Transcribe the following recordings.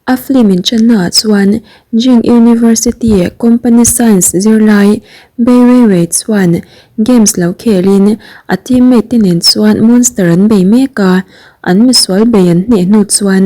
A film inṭannaah chuan Jing University Company Science zirlai Bei Weiwei chuan games lo khelin a teammate te nen chuan monster an bei mek a, an misual bei an hneh hnu chuan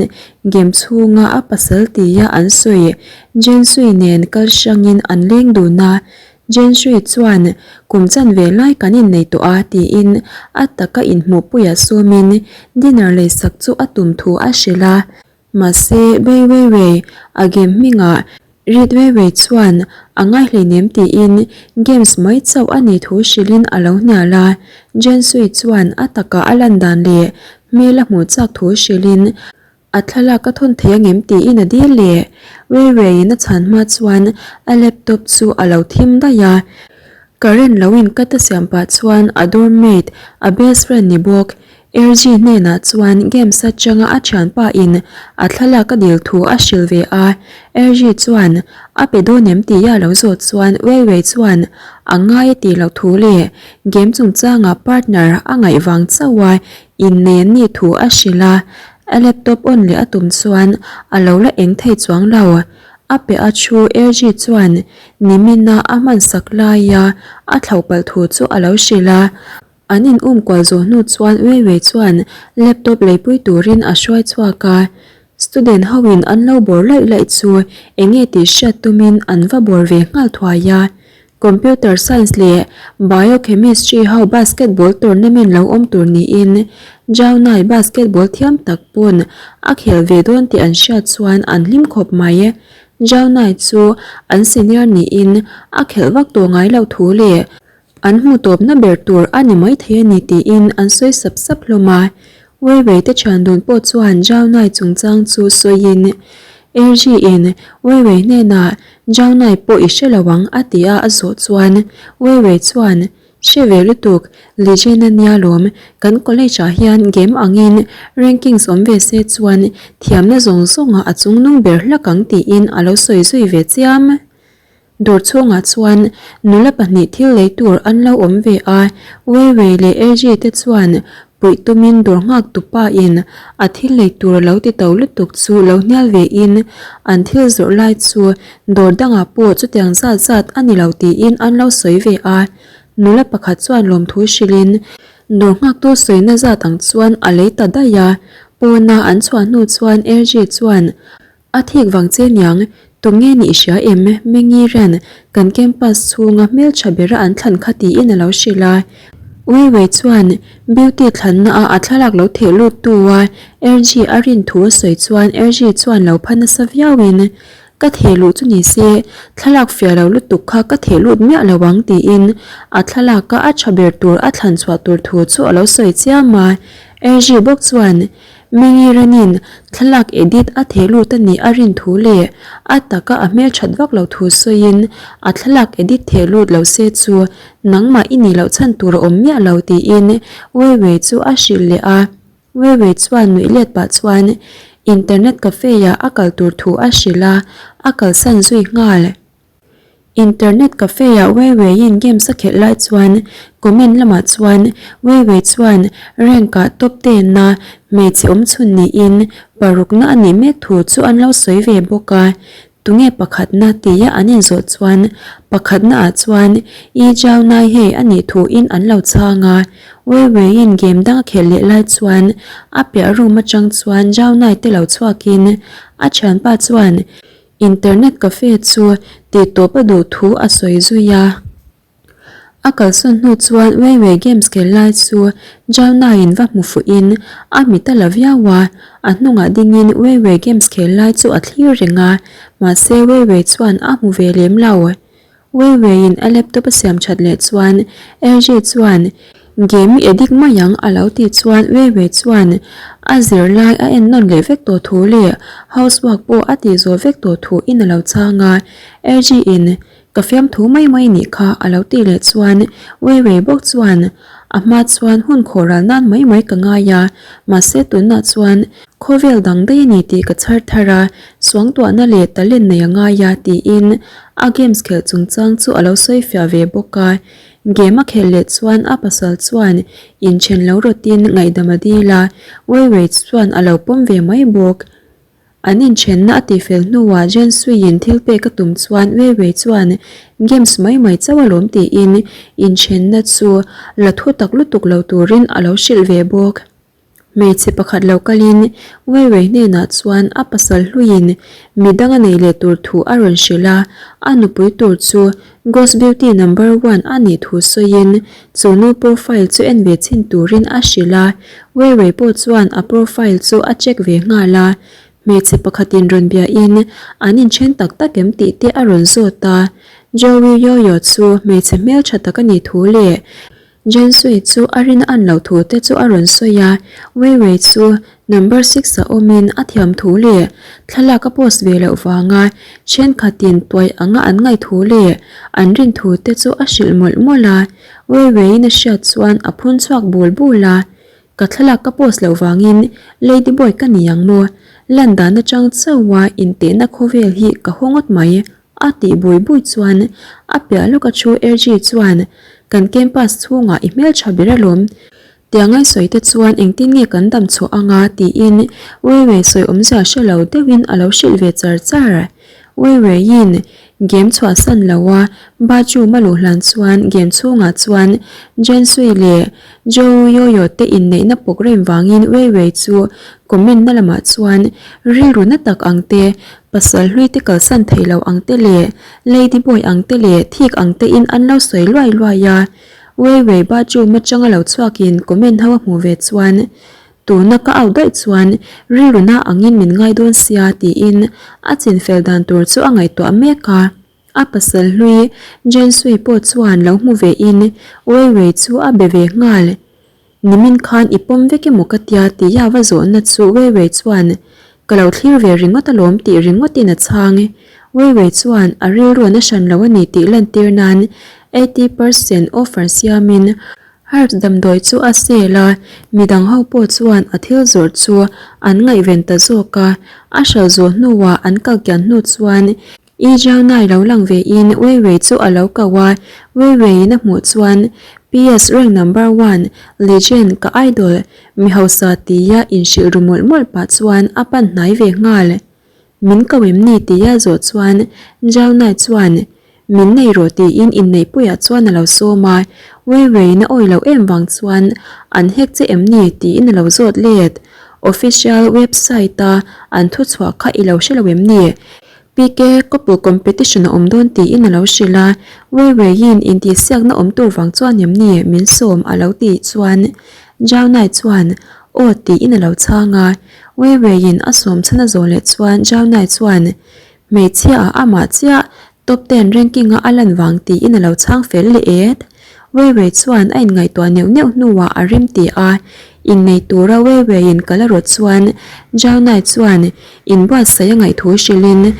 game chhunga a pasal tia an sawi Jen Sui nen kal hrangin an leng dun a, Jen Sui chuan kum chanve lai kan innei tawh a tiin a taka inhmuhpuiah sawmin dinner leisak chu a tum thu a hrilh a. Mahse, Bei Wei Wei a game hmingah Rit Wei Wei chuan a ngai hleinem tiin games mai chauh a nih thu hrilhin a lo hnial a. Jen Sui chuan a takah a lan dan leh hmel a hmuh chak thu hrilhin a thlalak a thawn thei angem tiin a dil leh. Wei Wei-in a chhan hma chuan a laptop chu a lo thim daih a. Current lo in cut a siam pah chuan a dormmate, a best friend ni bawk, Erji hnenah chuan games atanga a thianpa in a thlalak a dil thu a hrilh ve a, Erji chuan a pe dawn em tia a lo zawt chuan Wei Wei chuan a ngai a tih loh thu leh game chungchanga partner a ngaih vang chauh a innei an nih thu a hrilh a, a laptop on leh a tum chuan a lo la eng thei chuang lo. A pe a thu Erji chuan nimina a hmansak laia a thlauh palh thu chu a lo hrilh a. An in um kual zawh hnu chuan Wei Wei chuan laptop leipui turin a hruai chhuak a, student ho in an lo bawr laih laih chu eng nge tih hriat tumin an va bawr ve nghal thuai a. Computer science leh biochemistry ho basketball tournament lo awm tur niin Zhao Nai basketball thiam tak pawn a khel ve dawn tih an hriat chuan an hlim khawp mai. Zhao Nai chu an senior niin a khelh vak tawh ngai loh thu leh An hmu tawpna ber tur a ni maithei a ni tiin an sawi sap sap hlawm a. Wei Wei te thian dun pawh chuan Zhao Nai chungchang chu sawiin, Erji in Wei Wei hnenah Zhao Nai pawh i hre lo ang a ti a a zawh chuan Wei Wei chuan, Hre ve lutuk, Legend a nia lawm, kan college ah hian game angin rankings awm ve se chuan thiamna zawng zawngah a chungnung ber hlak ang tiin a lo sawi zui ve chiam. Dawr chhungah chuan nula pahnih thil lei tur an lo awm ve a, Wei Wei leh Erji te chuan puih tumin dawr nghak tu pa in a thil lei tur a lo ti to lutuk chu lo hnial ve in an thil zawrh lai chu dawr dangah pawh chutiang zat zat a ni lo tiin an lo sawi ve a. Nula pakhat chuan lawmthu hrilhin dawr nghaktu sawina zat ang chuan a lei ta daih a, pawna an chhuah hnu chuan Erji chuan A thik vang che niang, tunge nih hria em? Mengi Ren, kan campus chhunga hmeltha bera an thlan kha tiin a lo hrilh a. Wei Wei chuan Beauty thlanna a a thlalak lo theh lut tu a Erji a rin thu a sawi chuan Erji chuan lo pha nasa viauin, Ka theh luh chu ni se, thlalak fiah lo lutuk kha ka theh lut miah lo ang tiin a thlalaka a tha ber tur a thlan chhuah tur thu chu a lo sawi chiam a. Erji bawk chuan Mingi Ranin thlalak edit a theh lut a nih a rin thu leh a taka a hmelthat vak lo thu sawiin a thlalak edit theh lut lo se chu nangmah i nih loh chhan tur a awm miah lo tiin Wei Wei chu a hrilh leh a. Wei Wei chuan nuih let pah chuan internet cafe ah a kal tur thu a hrilh a, a kalsan zui nghal. Internet cafe-ah Wei Wei-in games a khelh lai chuan comment lamah chuan Wei Wei chuan rank-ah top ten-a hmeichhe awm chhun niin parukna a nih mek thu chu an lo sawi ve bawk a. Tunge pakhatna tia an inzawh chuan pakhatnaah chuan Yi Jiao Nai hei a nih thuin an lo chhang a. Wei Wei-in game dang a khelh leh lai chuan a piah room atang chuan Jiao Nai te lo chhuakin a thianpa chuan Internet cafe chu tihtawp a duh thu a sawi zui a. A kalsawn hnu chuan Wei Wei games khel lai chu Zhao-naiin va hmu fuhin a mit a la viau a, a hnungah dingin Wei Wei games khel lai chu a thlir reng a, mahse Wei Wei chuan a hmu ve lem lo. Wei Wei-in a laptop a siam that leh chuan Erji chuan Game i edit mai ang a lo tih chuan Wei Wei chuan a zirlai a en nawn leh vek tawh thu leh housework pawh a tih zawh vek tawh thu in a lo chhang a. Erji in ka fiamthu mai mai nih kha a lo tih leh chuan Wei Wei bawk chuan a hma chuan hun khawh ral nan mai mai ka ngai a, mahse tunah chuan khawvel dang daih a ni tih ka chhar thar a, suangtuahna leh talent nei a ngai a tiin a games khelh chungchang chu a lo sawi fiah ve bawk a. Game a khelh leh chuan a pasal chuan inthen lo rawtin ngaihdam a dil a, Wei Wei chuan a lo pawm ve mai bawk. An inthenna a tihfel hnuah Jen Sui-in thil pek a tum chuan Wei Wei chuan games mai mai chauh alawm tiin inthenna chu la thu tak lutuk lo turin a lo hrilh ve bawk. Hmeichhe pakhat lo kalin Wei Wei hnenah chuan a pasal hluiin midang a nei leh tur thu a rawn hrilh a, a nupui tur chu Ghost Beauty number one a nih thu sawiin chu nu profile chu en ve chhin turin a hrilh a, Wei Wei pawh chuan a profile chu a check ve nghal a, hmeichhe pakhatin rawn biain an inthen tak tak em tih te a rawn zawt a, Joey Yoyo chu hmeichhe hmeltha tak a nih thu leh Jensui chu a rin an loh thu te chu a rawn sawi a, Wei Wei chu number six a awmin a thiam thu leh thlalak a post ve loh vanga thenkhatin tuai anga an ngaih thu leh an rin thu te chu a hrilh mawlh mawlh a, Wei Weiin a hriat chuan a phun chhuak bul bul a, Ka thlalak ka post loh vangin Lady Boy ka ni ang maw? Lan dan atang chauha intehna khawvel hi ka haw ngawt mai. A tih bui bui chuan a piah lawk a thu Erji chuan kan campus chhungah i hmeltha ber alawm tiang ai sawi te chuan engtin nge kan dam chhuah anga tiin Weiwei sawi awmzia hre lo deuhin a lo hrilh ve char char. Weiweiin game chhuahsan lo a bathroom a luh hlan chuan game chhungah chuan Jensui leh Joe Yoyo te inneihna program vangin Weiwei chu comment na lamah chuan rilru na tak ang te Pasal hlui te kalsan thei lo ang te leh Lady Boy ang te leh thik ang te in an lo sawi luai luai a. Wei Wei bathroom atanga lo chhuak in comment ho a hmuh ve chuan tuna ka out daih chuan rilru na angin min ngai dawn sia tiin a chinfel dan tur chu a ngaihtuah mek a. A pasal hlui Jen Sui pawh chuan lo hmu ve in Wei Wei chu a be ve nghal. Nimin khan i pawm vek emaw ka tia tia va zawhna chu Wei Wei chuan ka lo thlir ve ringawt alawm tih ringawtin a chhang. Wei Wei chuan a rilru a na hran lo a ni tih lantir nan 80% offer siamin herbs damdawi chu a sale a, midang ho pawh chuan a thil zawrh chu an ngaihven ta zawk a, a hralh zawh hnuah an kalkian hnu chuan I Jiaonai lo lang ve in Wei Wei chu a lo ko a, Wei Wei in a hmuh chuan PS rank number one, legend, ka idol, mi hausa tia inhrilh ru mawlh mawlh pah chuan a pan hnai ve nghal. Min ko em ni tia zawh chuan Jiaonai chuan min nei rawh tiin inneihpuiah chuan a lo sawm a, Wei Wei in a awi loh em vang chuan an hek che em ni tiin a lo zawt let. Official website a an thuchhuah kha i lo hre lo em ni? PK couple competition a awm dawn tiin a lo hrilh a, Wei Weiin intihsiakna awm tur vang chuan em ni min sawm a lo tih chuan Zhao Nai chuan aw tiin a lo chhang a, Wei Weiin a sawm chhan a zawh leh chuan Zhao Nai chuan hmeichhia ah amah chiah top ten ranking a a lan vang tiin a lo chhang fel leh et. Wei Wei chuan a inngaihtuah neuh neuh hnuah a rem ti a, innei tura Wei Weiin kal a rawt chuan Zhao Nai chuan inbuatsaih a ngaihthu hrilhin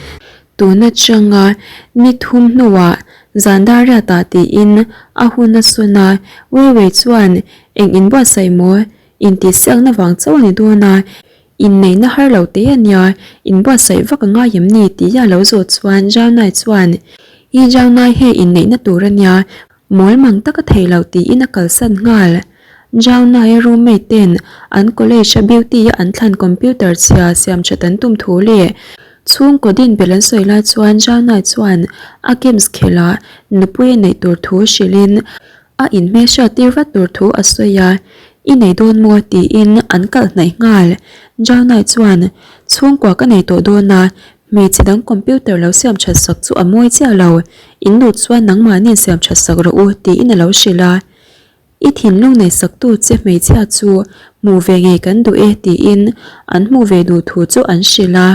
tun atanga ni thum hnuah zan dar riatah tiin a hun a sawn a, Wei Wei chuan eng inbuatsaih maw intihsiakna vang chauh a ni dawn a, inneihna har lo te a nia, inbuatsaih vak a ngai em ni tia lo zawh chuan Zhao Nai chuan I Zhao Nai hei inneihna tur a nia, Mawl mang tak a thei lo tiin a kalsan nghal. Zhao-Nai-a roommate ten an college-a beauty-a an thlan computer chhia siam that an tum thu leh chhungkaw din belh an sawi lai chuan Zhao-Nai chuan a games khelh ah nupui a neih tur thu hrilhin a inhmelhriat tir vat tur thu a sawi a, I nei dawn maw? tiin an kalh hnaih nghal. Zhao-Nai chuan chhungkua ka nei tawh dawn a, Hmeichhe dang computer lo siam that sak chu a mawi chiah lo, in duh chuan nangmahni siam that sak rawh u tiin a lo hrilh a. I thinlung nei saktu che hmeichhia chu hmuh ve ngei kan duh e tiin an hmuh ve duh thu chu an hrilh a.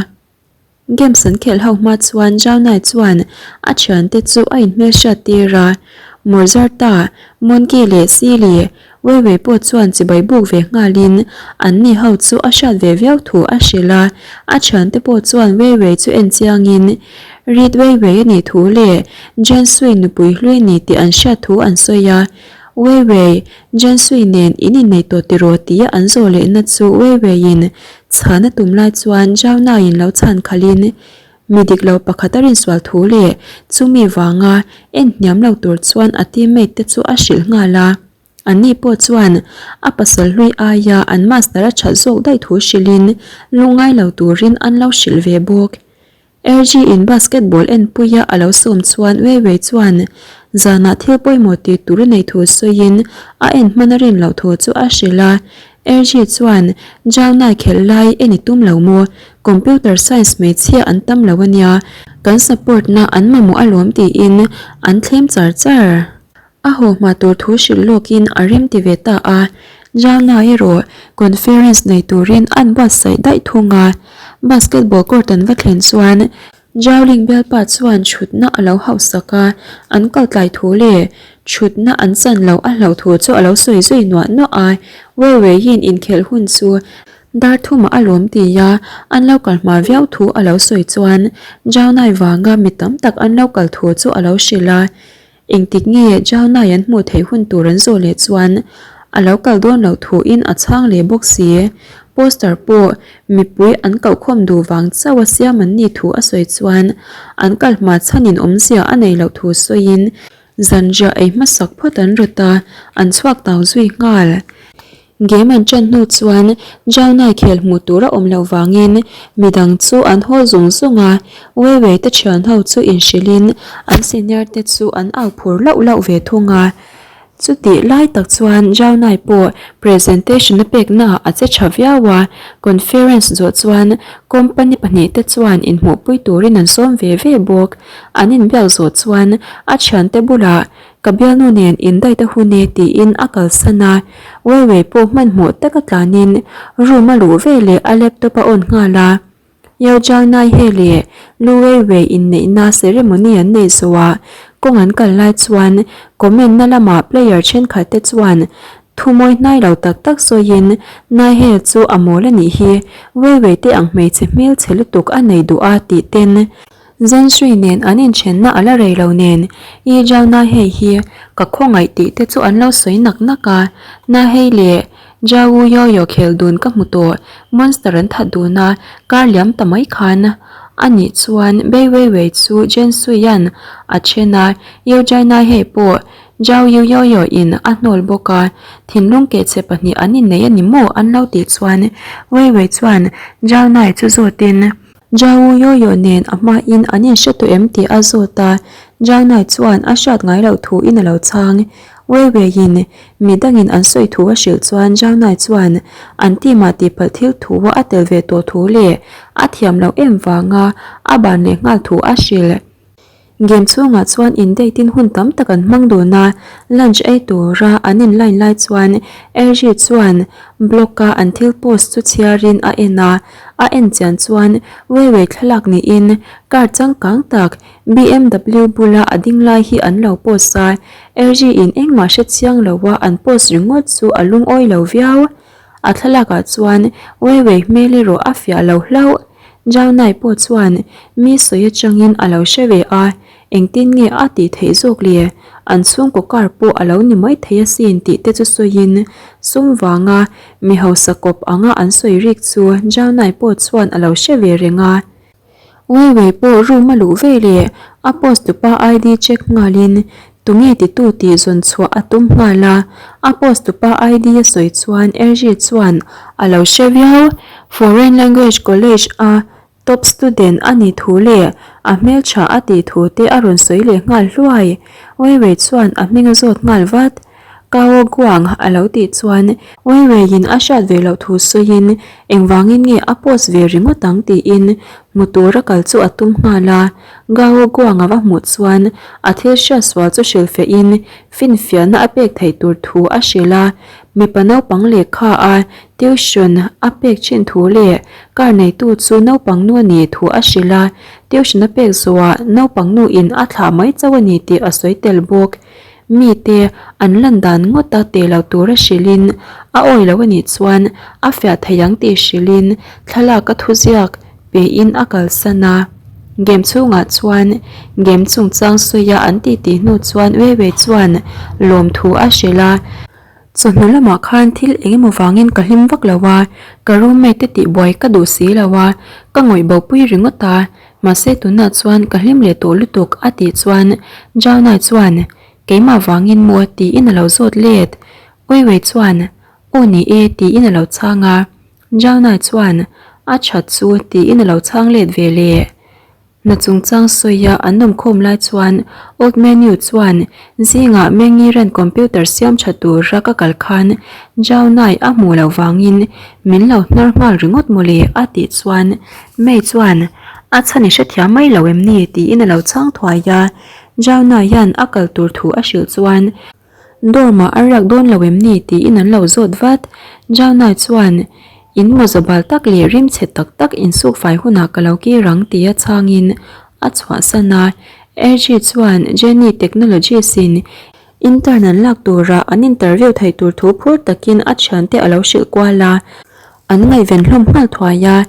Games an khelh ho hma chuan Zhaonai chuan a thiante chu a inhmelhriat tir a, Morzarta, Monkey leh Sili Weiwei pawh chuan chibai buk ve nghalin an ni ho chu a hriat ve viau thu a hrilh a, a thiante pawh chuan Weiwei chu en chiangin Reed Weiwei a nih thu leh Jen Sui nupui hlui ni tih an hriat thu an sawi a, Weiwei, Jen Sui nen in innei tawh tiraw tia an zawh lehna chu Weiweiin chhan a tum lai chuan Zhao Naiin lo chhan khalhin mi dik lo pakhat a rinsual thu leh chumi vanga en hniam lo tur chuan a teammate te chu a hrilh nghal a. Anni pawh chuan a pasal hlui aia an master a that zawk daih thu hrilhin lungngai lo turin an lo hrilh ve bawk. Erji in basketball enpuia a lo sawm chuan Wei Wei chuan zanah thil pawimawh tih tur a nei thu sawiin a en hman a rin loh thu chu a hrilh a. Erji chuan Jaunai khelh lai en i tum lo maw? Computer science hmeichhia an tam lo a nia, kan support na an mamawh alawm tiin an thlem char char. A haw hma tur thu hrilh lawkin a rem ti ve ta a, Jalna erawh conference nei turin an buatsaih daih thung a. Basketball court an va thlen chuan Jowling bialpa chuan thutna a lo hauhsak a, an kal tlai thu leh thutna an chan loh a hlauh thu chu a lo sawi zui nuah nuah a. Wei Weiin inkhelh hun chu dar thumah a lawm ti a, an lo kal hma viau thu a lo sawi chuan Jaunai vanga mi tam tak an lo kal thu chu a lo hrilh a. Engtik nge Jaunai an hmuh theih hun tur an zawh leh chuan a lo kal dawn loh thuin a chhang leh bawk si. Poster pawh mipui an kohkhawm duh vang chauh a siam an nih thu a sawi chuan an kal hma chhanin awmzia a neih loh thu sawiin zanriah ei hmasak phawt an rawt a, an chhuak tau zui nghal. Game an ṭan hnu chuan Jaunai khel hmuh tur a awm loh vangin midang chu an haw zung zung a, Wei Wei te ṭhian ho chu inhrilhin an senior te chu an au phur lauh lauh ve thung a. Chutih lai tak chuan Jaunai pawh presentation a peknaah a che ṭha viau a, conference zawh chuan company pahnihte chuan inhmuhpui turin an sawm ve ve bawk. An inbiak zawh chuan a ṭhiante bulah Ka bialnu nen indait a hun e tiin a kalsan a, Wei Wei pawh hmanhmawh taka tlanin room a luh veleh a laptop a on nghal a. Yao Zhang Nai He leh Lu Wei Wei inneihna ceremony an neih zawhah kawng an kal lai chuan comment na lamah player thenkhat te chuan thu mawi hnai lo tak tak sawiin Nai He chu a mawl a nih hi, Wei Wei te ang hmeichhe hmelchhe lutuk a nei duh a tih ten Zensui nen an inthenna a la rei lo nen, I Zhao Na Hei hi ka khawngaih tih te chu an lo sawi nak nak a, Na Hei leh Zhao Wu Yo Yo khel dun ka hmu tawh, monster an that dun a, kar liam ta mai khan a nih chuan Bei Wei Wei chu Zhensuian a then a, Yeo Zhai Na Hei pawh Zhao Yu Yo Yo in a hnawl bawk a, thinlung kehchhe pahnih an innei a ni maw an lo tih chuan Wei Wei chuan Zhao Nai chu zawtin, Zhao Yoyo nen a hmain an inhre tawh em tih a zawt a, Zhao Nai chuan a hriat ngai loh thuin a lo chhang. Wei Weiin mi dangin an sawi thu a hrilh chuan Zhao Nai chuan an team ah tihpalh thil thu a tel ve tawh thu leh a thiam loh em vanga a ban leh nghal thu a hrilh. Game chhungah chuan in date in hun tam tak an hmang dun a, lunch ei tura an in line lai chuan Erji chuan blog a an thil post chu chhiarin a en a, a en chian chuan Wei Wei thlalak niin car changkang tak BMW bula a ding lai hi an lo post a, Erji in engmah hre chiang lo a an post ringawt chu a lungawi lo viau. A thlalakah chuan Wei Wei hmel erawh a fiah lo hlauh. Zhao Nai pawh chuan mi sawi atangin a lo hre ve a, engtin nge a tih theih zawk le? An chhungkaw car pawh a lo ni mai thei asin tih te chu sawiin sum vanga mi hausa kawp anga an sawi rik chu Zhao Nai pawh chuan a lo hre ve reng a. Wei Wei pawh room a luh ve leh a post tupa ID check nghalin tunge titu tih zawn chhuah a tum nghal a, a post tupa ID a sawi chuan Erji chuan a lo hre viau. Foreign Language College a top student a nih thu leh a hmeltha a tih thu te a rawn sawi leh nghal hluai. Wei Wei chuan a hming a zawt nghal vat. Kao Guang a lo tih chuan Wei Weiin a hriat ve loh thu sawiin engvangin nge a post ve ringawt ang tiin hmu tura kal chu a tum nghal a. Gao Guang a va hmuh chuan a thil hriat sual chu hrilhfehin finfiahna a pek theih tur thu a hrilh a, mipa naupang lehkha a tuition a pek thin thu leh car neitu chu naupang nu a nih thu a hrilh a, tuition a pek zawhah naupang nuin a thlah mai chauh a ni tih a sawi tel bawk. Mite an lan dan ngawt a teh lo tura hrilhin a awi lo a nih chuan a fiah thei ang tih hrilhin thlalak a thuziak pein a kalsan a. Game chhungah chuan game chungchang sawia an titi hnu chuan Wei Wei chuan lawmthu a hrilh a. Chawhnu lamah khan thil eng emaw vangin ka hlim vak lo a, ka roommate te tihbuai ka duh si lo a, ka ngawih bopui ringawt a, mahse tunah chuan ka hlim leh tawh lutuk a tih chuan Jaunai chuan keimah vangin maw tiin a lo zawt let. Weiwei chuan, Aw ni e tiin a lo chhang a. Zhao chuan, A that chu tiin a lo chhang let ve leh. Hna chungchang sawia an awmkhawm lai chuan Old Menu chuan zingah Mengiran computer siam tha tura ka kal khan Zhao Nai a hmuh loh vangin min lo hnar nghal ringawt mawle a tih chuan Mei chuan a chhan i hrethiam mai lo em ni tiin a lo chhang thuai a. Zhao Nai hian a kal tur thu a hrilh chuan Dorm-ah a riak dawn lo em ni tiin an lo zawt vat. Zhao Nai chuan, In mawza bal tak leh rim chhe tak tak insuk fai hunah ka lo kir ang tia chhangin a chhuahsan a. Erji chuan Jenny Technologies-in intern an lak tura an interview theih tur thu phur takin a thiante a lo hrilh kual a, an ngaihven hlawm nghal thuai a.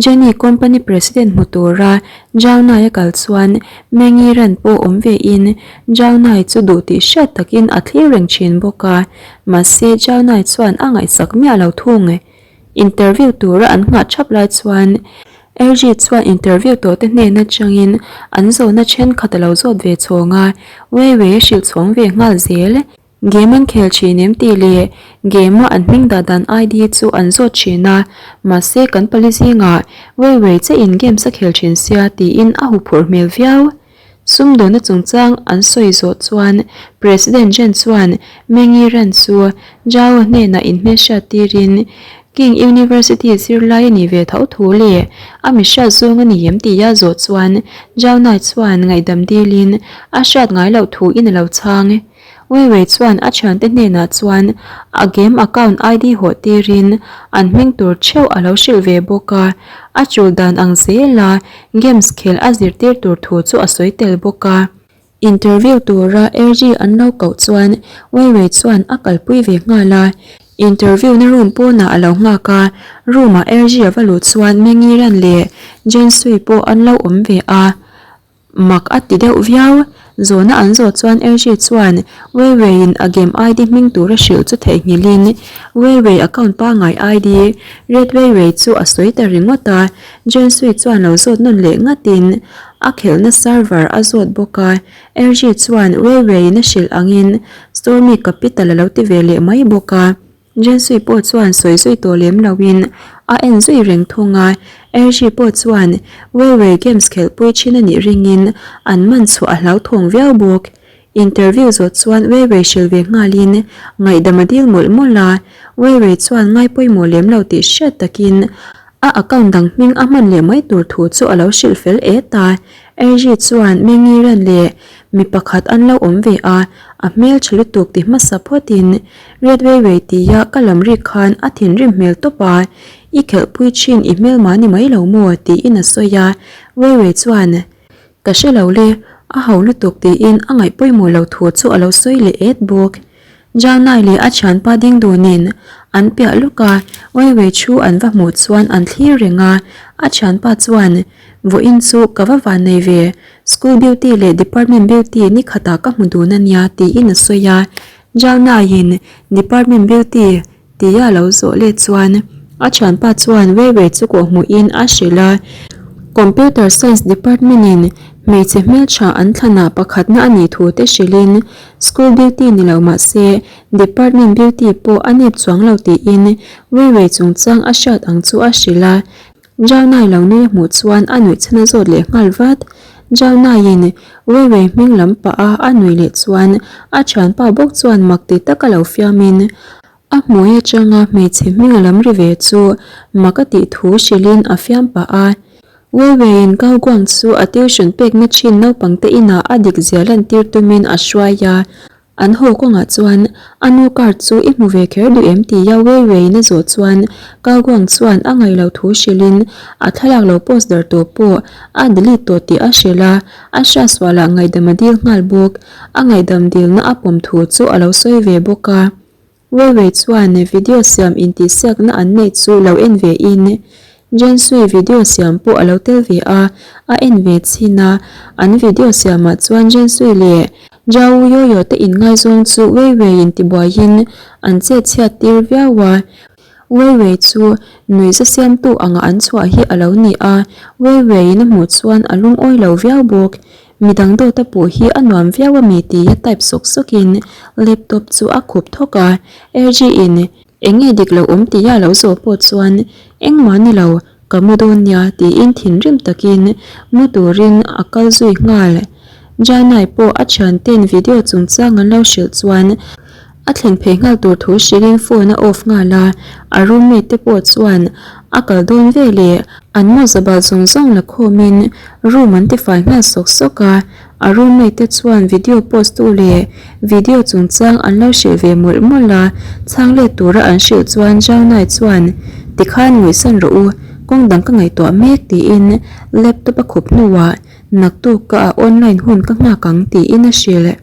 Jenny company president hmu tura Zhao Nai a kal chuan Mengi Ran pawh awm ve in Zhao Nai chu duh tih hriat takin a thlir reng thin bawk a, mahse Zhao Nai chuan a ngaihsak miah lo thung. Interview tura an nghah thap lai chuan Erji chuan interview tawh te hnen atangin an zawhna thenkhat a lo zawt ve chhawng a, Wei Wei a hrilh chhawng ve nghal zel. Game an khel thin em tih leh game a an hming dah dan ID chu an zawt thin a, mahse kan pali zingah Wei Wei che in games a khel thin sia tiin a huphurh hmel viau. Sumdawnna chungchang an sawi zawh chuan President Jen chuan Mengi Ran chu Zhao hnenah inhmelhriat tirin King University zirlai a nih ve tho thu leh a mi hriat zawng a ni em tia zawh chuan Zhao Nai chuan ngaihdam dilin a hriat ngai loh thu in a lo chhang. Weiwei chuan a thiante hnenah chuan a game account ID hawh tirin an hming tur theuh a lo hrilh ve bawk a, a tul dan ang zela games khel a zirtir tur thu chu a sawi tel bawk a. Interview tura RG an lo koh chuan Weiwei chuan a kalpui ve nghal a, interview na room pawnah a lo nghak a, room ah RG a va luh chuan Mengiran leh Jensui pawh an lo awm ve a. Mak a ti deuh viau. Zawhna an zawh chuan Erji chuan Wei Wei-in a game ID hming tura hrilh chu theihnghilhin Wei Wei account pangngai ID Red Wei Wei chu a sawi ta ringawt a. Jen Sui chuan lo zawt nawn leh ngatin a khelhna server a zawt bawk a. Erji chuan Wei Wei-in a hrilh angin Stormy Capital a lo ti ve leh mai bawk a. Jensui pawh chuan sawi zui tawh lem loin a en zui reng thung a, Erji pawh chuan Wei Wei games khelhpui thin a nih ringin an man chhuah a hlauthawng viau bawk. Interview zawh chuan Wei Wei hrilh ve nghalin ngaihdam a dil mawlh mawlh a, Wei Wei chuan ngai pawimawh lem lo tih hriat takin a account dang hming a hman leh mai tur thu chu a lo hrilh fel et a, Erji chuan Mengiran leh mi pakhat an lo awm ve a, a hmeltha lutuk ti hmasa phawtin Red Wei Wei tia ka lam rik khan a thinrim hmel tawp a, I khelhpui thin i hmelma ni mai lo maw? tiin a sawi a, Wei Wei chuan, Ka hre lo le, a ho lutuk tiin a ngaih pawimawh lo thu chu a lo sawi leh et bawk. Zhao Nai leh a thianpa ding dunin an piah lawk a, Wei Wei thu an va hmuh chuan an thlir reng a, a thianpa chuan, Vawiin chu ka va van nei ve, school beauty leh department beauty ni khatah ka hmu dun a nia tiin a sawi a, Zhao-naiin Department Beauty tia a lo zawh let chuan a thianpa chuan Wei Wei chu kawhhmuhin a hrilh a, Computer Science Department-in hmeichhe hmeltha an thlanah pakhatna a nih thu te hrilhin School Beauty ni lo mah se Department Beauty pawh a nep chuang lo tiin Wei Wei chungchang a hriat ang chu a hrilh a. Zhao-nai lo nui a hmuh chuan a nuih chhan a zawt leh nghal vat. Zhao-naiin Wei Wei hming lam pah a a nuih leh chuan a thianpa bawk chuan mak ti taka lo fiamin a hmui atanga hmeichhe hming a lam ri ve chu mak a tih thu hrilhin a fiam pah a. Wei Weiin Gao Guang chu a tuition pekna thin naupangte inah a dik zia lantir tumin a hruai a. An haw kawngah chuan a nu car chu i hmu ve kher duh em tia Wei Weiin a zawh chuan Gao Guang chuan a ngaih loh thu hrilhin a thlalak lo post dar tawh pawh a delete tawh tih a hrilh a, a hriatsualah ngaihdam a dil nghal bawk. A ngaihdam dilna a pawm thu chu a lo sawi ve bawk a. Wei Wei chuan video siam intihsiakna an neih chu lo en ve in Jen Sui video siam pawh a lo tel ve a, a en ve chhin a, an video siamah chuan Jen Sui leh Zhao Yoyo te inngaizawng chu Wei Wei in tibuaiin an chet chhiat tir viau a, Wei Wei chu nuihza siamtu anga an chhuah hi a lo ni a, Wei Wei in a hmuh chuan a lungawi lo viau bawk. Midang dawta puh hi a nuam viau a mi tia type sawk sawkin laptop chu a khup thawk a. Erji in eng nge dik lo awm tia a lo zawh pawh chuan engmah ni lo ka mu dawn nia tiin thinrim takin mu turin a kal zui nghal. Janai pawh a thianten video chungchang an lo hrilh chuan A thlen phei nghal tur thu hrilhin phone a off nghal a, a roommate te pawh chuan a kal dawn ve leh an mawza bal zawng zawng la khawmin room an tifai nghal sawk sawk a, a roommate te chuan video post tu leh video chungchang an lo hrilh ve mawlh mawlh a, chhang let tura an hrilh chuan Jaunai chuan tikhan ngawihsan rawh u, kawng dang ka ngaihtuah mek tiin laptop a khup hnuah naktuk ka a online hun ka nghak ang tiin a hrilh.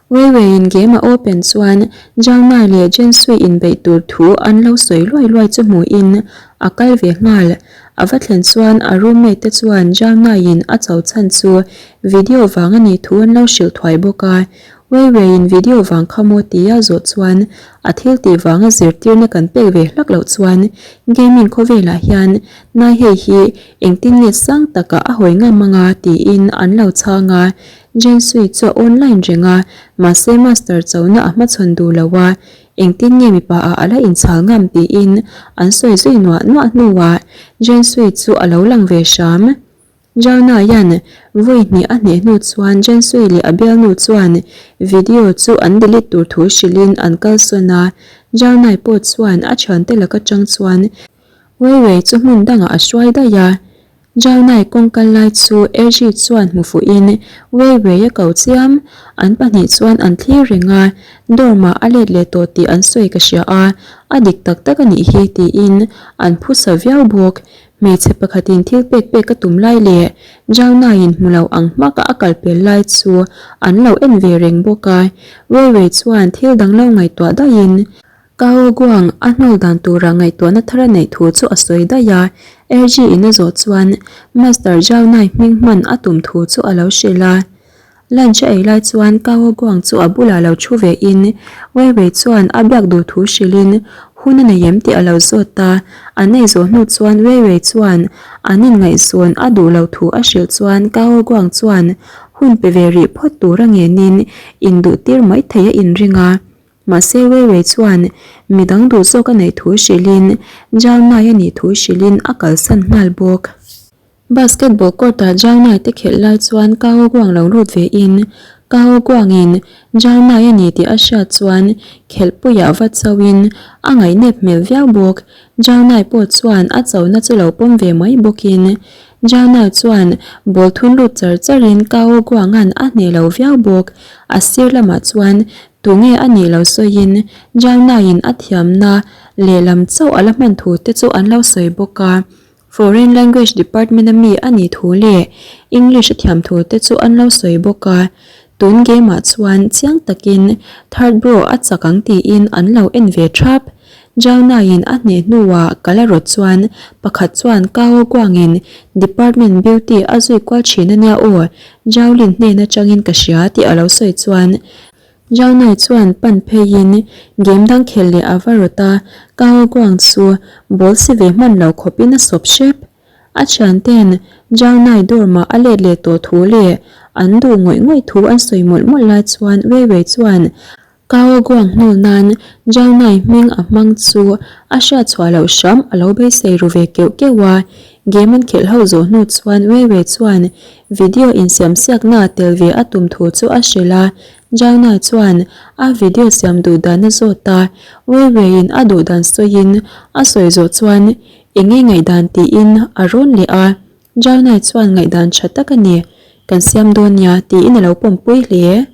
Weiwei-in game a open chuan Zhao leh Jen Sui inbeih tur thu an lo sawi luai luai chu hmuhin a kal ve nghal. A va thlen chuan a roommate te chuan Zhao Nai-in a cho chhan chu video vang a nih thu an lo hrilh thuai bawk a. Weiwei-in video vang kha maw tia zawh chuan a thil tih vanga zirtirna kan pek ve hlak loh chuan gaming khawvelah hian Nai hei hi engtin nge sang takah a hawi ngam anga tiin an lo chhang a. Jen Sui chu a online reng a, mahse Master chona a hmachhawn duh lo a, engtin nge mipa ah a la inchhal ngam tiin an sawi zui nuah nuah hnuah Jen Sui chu a lo lang ve hram. Zhao Naian vawi hnih a hneh hnu chuan Jen Sui leh a bialnu chuan video chu an delete tur thu hrilhin an kalsawn a, Zhao Nai pawh chuan a thiante laka tang chuan Wei Wei chu hmun dangah a hruai daih a. Zhaunai kawng kal lai chu Erji chuan hmu fuhin Wei Wei a ko chiam. An pahnih chuan an thlir reng a, dorm-ah a let leh tawh tih an sawi ka hria a, a dik tak tak a nih hi tiin an phusa viau bawk. Hmeichhe pakhatin thil pek pek a tum lai leh Zhaunaiin hmu lo ang hmaka a kal pel lai chu an lo en ve reng bawk a, Wei Wei chuan thil dang lo ngaihtuah daihin Kao Guang a hnawl dan tura ngaihtuahna thar a neih thu chu a sawi daih a, RG in a zawh chuan Master Zhao Nai hming hman a tum thu chu a lo hrilh a. Lunch a ei lai chuan Kao Guang chu a bulah lo thu ve in Wei Wei chuan a biak duh thu hrilhin hun a nei em tih a lo zawt a, an ei zawh hnu chuan Wei Wei chuan an inngaihzawn a duh lo thu a hrilh chuan Kao Guang chuan hun pe ve rih phawt tura ngenin induh tir mai thei a inring a. Mahse Wei Wei chuan midang duh zawk a neih thu hrilhin Zhao Nai a nih thu hrilhin a kalsan nghal bawk. Basketball court ah Zhao Nai te khelh lai chuan Kao Guang lo lut ve in Kao Guang in Zhao Nai a ni tih a hriat chuan khelhpuiah va cho in a ngaihnep hmel viau bawk. Zhao Nai pawh chuan a chona chu lo pawm ve mai bawk in Zhao Nai chuan ball thun lut char char in Kao Guang an a hneh lo viau bawk. A sir lamah chuan Tunge a nih lo sawiin Jaunaiin a thiamna lehlam chauh a la hman thu te chu an lo sawi bawk a. Foreign Language Department a mi a nih thu leh English a thiam thu te chu an lo sawi bawk a. Tun game ah chuan chiang takin third bro a chak ang tiin an lo en ve thap. Jaunaiin a hneh hnuah ka la rawt chuan pakhat chuan Kao Guangin Department Beauty a zui kual thin a nia aw, Jaolin hnen atangin ka hria tih a lo sawi chuan Jaunai chuan pan pheiin game dang khelh leh a va rawt a, Kao Guang chu ball si ve hman lo khawpin a sawp hrep. A thianten Jaunai dorm ah a let leh tawh thu leh an duh ngawih ngawih thu an sawi mawlh mawlh lai chuan Wei Wei chuan Kao Guang hnawl nan Jaunai hming a hmang chu a hriat chhuah loh hram a lo beisei ru ve keuh keuh a, game an khelh ho zawh hnu chuan Wei Wei chuan video insiam siakna tel ve a tum thu chu a hrilh a, Jaunai chuan a video siam duh dan a zawt a, Wei Weiin a duh dan sawiin a sawi zawh chuan eng nge ngaihdan tiin a rawn leh a, Jaunai chuan ngaihdan tha tak a ni, kan siam dawn nia tiin a lo pawmpui hle.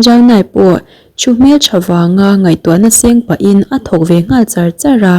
Jaunai pawh thu hmeltha vanga ngaihtuahna seng pahin a thawk ve nghal char char a.